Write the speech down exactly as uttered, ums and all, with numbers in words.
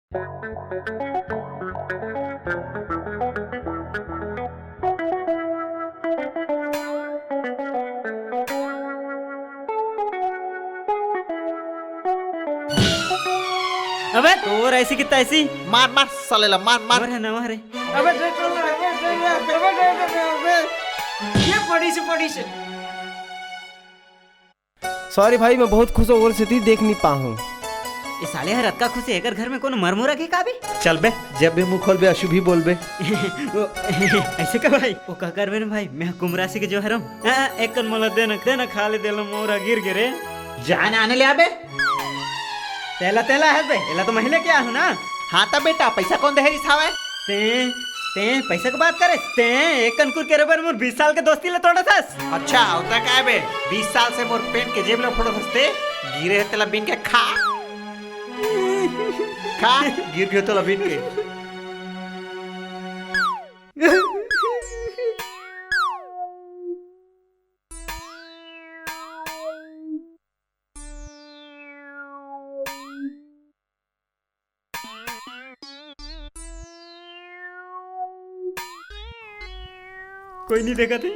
अबे तोर ऐसी कितना ऐसी। मार मार साले ला, मार मार। अबे दे तो ना, अबे दे ना, अबे दे ना, अबे। ये पड़ी से, पड़ी से। सॉरी भाई, मैं बहुत खुश हूँ, ओकर सेती देख नहीं पाहूँ। ए साले हर अतका खुश हे, एकर घर में कोनो मरमुरा के का बे? चल बे, जब भी मुंह खोलबे अशुभ ही बोलबे। ओ, ऐसे का भाई? ओ का करबे न भाई, मैं कुंभ राशि के जोहर हूँ। आ, एक कन मोला देना, देना खा ले देला, मोरा गिर गे रे। जान आने ले आबे। तेला, तेला है बे, एला तो महिले के आहू ना। हाँ त बेटा, पैसा कौन देहे रिस हावय? ते, ते पैसा के बात करे? ते एक कन कुरकुरे बर मोर बीस साल के दोस्ती ला तोड़त हस। अच्छा, होता का है बे? बीस साल से मोर पेंट के जेब ला फोड़त हस ते? गिरे हे तेला बीन के खा। खा, गिर गे तेला बीन के। कोई नहीं देखा थे।